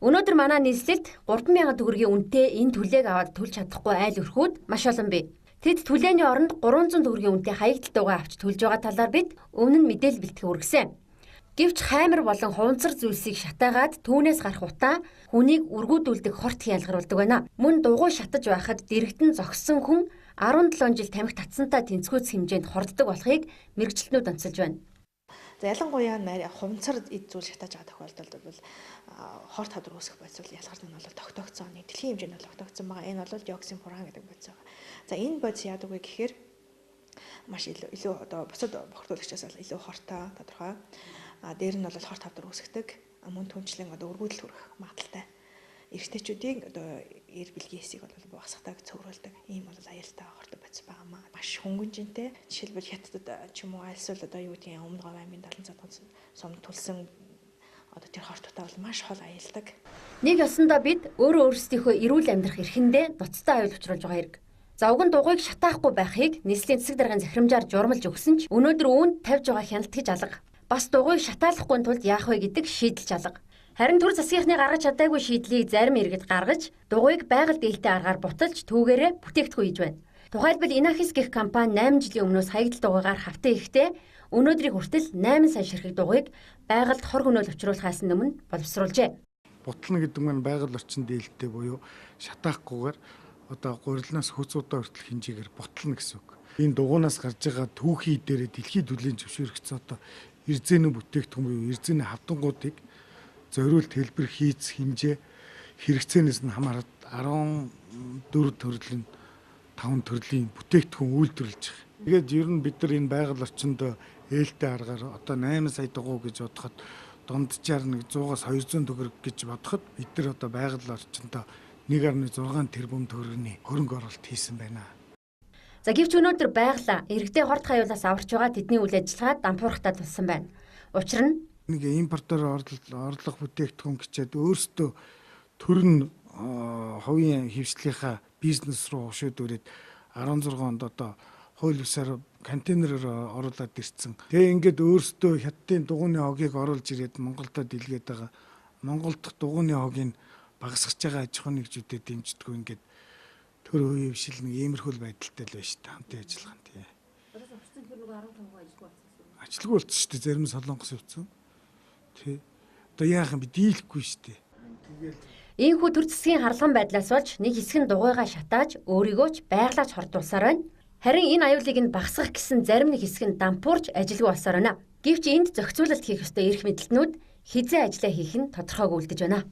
Өнөөдөр манай нийслэлд 3000 төгрөгийн үнэтэй энэ түлээг аваад төлж чадахгүй айл өрхүүд маш олон бий. Тэд түлээний оронд 300 төгрөгийн үнэтэй хаягдал дугуй авч төлж байгаа талаар бид өмнө нь мэдээлэл бэлтгэх үргэсэн. Гэвч хаймар болон хуванцар зүйлсийг шатаагаад түүнээс гарах утаа хүнийг үргүүдүүлдэг хорт ялгаруулдаг байна. Мөн дугуй шатаж байхад дэрэгдэн зогссон хүн 17 жил тамхи татсантай тэнцвүүц хэмжээнд хорддог болохыг мэргэжилтнүүд онцолж байна. За ялангуяа хуванцар эд зүйл шатааж байгаа тохиолдолд бол хорт хавдар үүсэх бодис бол ялгарч нь бол тогтоогдсон. Нэг дэлхийн хэмжээнд бол тогтоогдсон байгаа. Энэ бол диоксин фуран гэдэг бодис байгаа. За энэ бодис яадаг вэ гэхээр маш илүү одоо бусад бохирдуулагчаас бол илүү хортой тодорхой. А дээр нь бол хорт хавдар үүсгдэг. Мөн түнчлэн одоо өргүүдэл хүрэх магадлалтай. Эрэгтэйчүүдийн одоо эр бэлгийн хэсгийг бол багасгадаг, цөөрөлдөг. Ийм бол аюултай хортой бодис байгаа маа. Маш хөнгөнжинтэй. Жишээлбэл Хятадд ч юм уу альсвал одоо юу гэдгийг Өмнө Говь аймгийн 70 сум түлсэн одоо тэр хорт утаа бол маш хол аялдаг. Нэг ёсондоо бид өөрөө өөрсдийнхөө эрүүл амьдрах эрхэндээ ноцтой аюул учруулж байгаа хэрэг. За уг нь дугуйг шатаахгүй байхыг нийслэлийн засаг даргын захирамжаар журмалж өгсөн ч өнөөдөр үүнд тавьж байгаа хяналт гэж алга. Бас дугуйг шатаалахгүй тулд яах вэ гэдэг шийдэл алга. Харин төр засгийнхны гаргаж чадаагүй шийдлийг зарим иргэд гаргаж, дугуйг байгаль дээлтэй аргаар буталж түүгээрээ бүтээгдэхүүн хийж байна. Тухайлбал Inahis гэх компани 8 жилийн өмнөөс хаягдал дугуйгаар хавтан ихдээ өнөөдрийг хүртэл 8 сая ширхэг дугуйг байгальд хор хөнөөл учруулахаас өмнө боловсруулжээ. Бутлана гэдэг нь байгаль орчин дээлтэй буюу шатаахгүйгээр одоо гурилнаас хөөц удаа хүртэл хэмжээгээр бутлана гэсэн үг. Энэ дугуйнаас гарч байгаа түүхий дээрээ дэлхийд түлэн зөвшөөрөгдсөн одоо эрзээний бүтээгдэхүүн буюу эрзээний хавтангуудыг зориулт хэлбэр хийц хэмжээ хэрэгцээнээс нь хамаарат 14 төрлийн 5 төрлийн бүтээгдэхүүн үйлдвэрлэж байгаа. Тэгээд ер нь бид нар энэ байгаль орчинд ээлтэй аргаар одоо 8 сая дугуй гэж бодоход дунджаар нэг 100-аас 200 төгрөг гэж бодоход бид нар одоо байгаль орчинд 1.6 тэрбум төгрөгийн хөрөнгө оруулалт хийсэн байна. За гэвч өнөөдөр байгалаа иргэдээ хорт хаюулаас аварч байгаа тэдний үйл ажиллагаа дампуурхтаа тулсан байна. Учир нь нэг импортоор орлого бүтээгдэхүүн гэчээд өөрсдөө төр нь хувийн хвшлийнхаа бизнес руу хошууд өрөөд 16 онд одоо хууль ёсоор контейнерээр оруулаад ирсэн. Тэгээ ингээд өөрсдөө Хятадын дугуйны хогийг оруулж ирээд Монголдо дэлгээд байгаа. Монгол дахь дугуйны хогийг багасгаж байгаа аж ахуйн нэгжүүдэд дэмждэггүй ингээд төр хувийн хвшил нэг иймэрхүү байдалтай л байна шүү дээ. Хамтын ажиллагаа нь тий. Ажилгүй болчихсон шүү дээ. Зарим Солонгос явцсан. Тий. Одоо яах юм бэ? Дийлэхгүй шүү дээ. Тэгэл Ийхүү төр засгийн харалган байдлаас болж нэг хэсэг нь дугуйгаа шатааж өөрийгөө ч байглаач хордуулсаар байна. Харин энэ аюулыг нь багасгах гэсэн зарим нэг хэсэг нь дампуурч ажилгүй болсоор байна. Гэвч энд зохицуулалт хийх ёстой эрх мэдэлтнүүд хизээ ажлаа хийх нь тодорхойгүй үлдэж байна.